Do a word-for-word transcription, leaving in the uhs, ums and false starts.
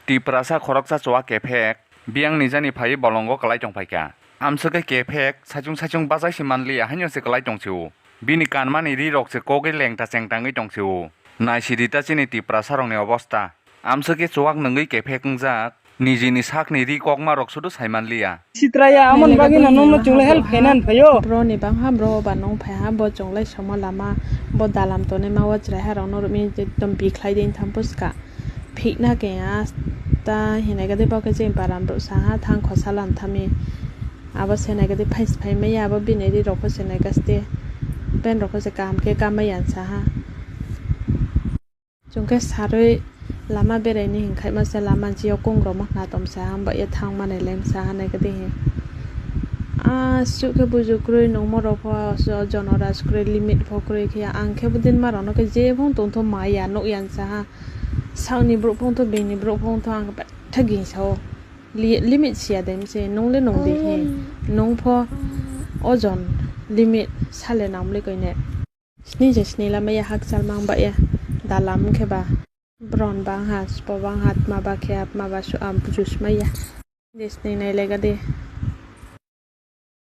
Tiprasa khoroksa chuwak kephek, biyang nijani phaiwi bolongo kwlai tongphaikha. Amswkhe kephek saichung saichung bachai se manliya, haino se kwlai tongsio. Bini kanmani rirok se kogwi lengta chengtangwi tongsio. Naisidi ta chini Tiprasarokni obostha. Amswkhe chuwak nwngwi kephek wngjak, nijini sakni ri kokmarok sudu saimanliya. Sitraya, amoni bagwi no nokno chwngno help khaina phaio. Bro ni bangha bro ba nong phaiha, bo chwnglai songma lama, bo dalam tonwi ma o chwraiha rokno rwmi ekdom bikhlai de wngthang bwska. Phikna khe asta hinai khe de bo khe chini param rok saha thang khosa lan thami. Abo se nai khe de phai se phai maya, abo bini ri rok khe se nai khe ste pen rok khe se kaham khe kamai ya saha. Chwng khe sarwi lama beraini hinkhaima se lama jio kung rok ma khna tom saha, hambai ya thang mani lem saha nai khe de he. Ah, suk khe buju kwrwi nungmo rok pho, so jono raj kwrwi limit pho kwrwi khe ang khe budin ma rok no khe je phung tong tho maya nuk ya saha. Sakni borok phung tho, bini borok phung tho, ang khe betha gingsa o. Li-, limit siya de mse, nung le nung di he. Nung pho ojon limit sale nam le koine. Sni je sni lama ya hakchal mang ba ya. Dalam khe ba. Bron bang ha, spo bang ha, tma ba khe, tma ba su, am, juice ma ya. Desni nai lega de.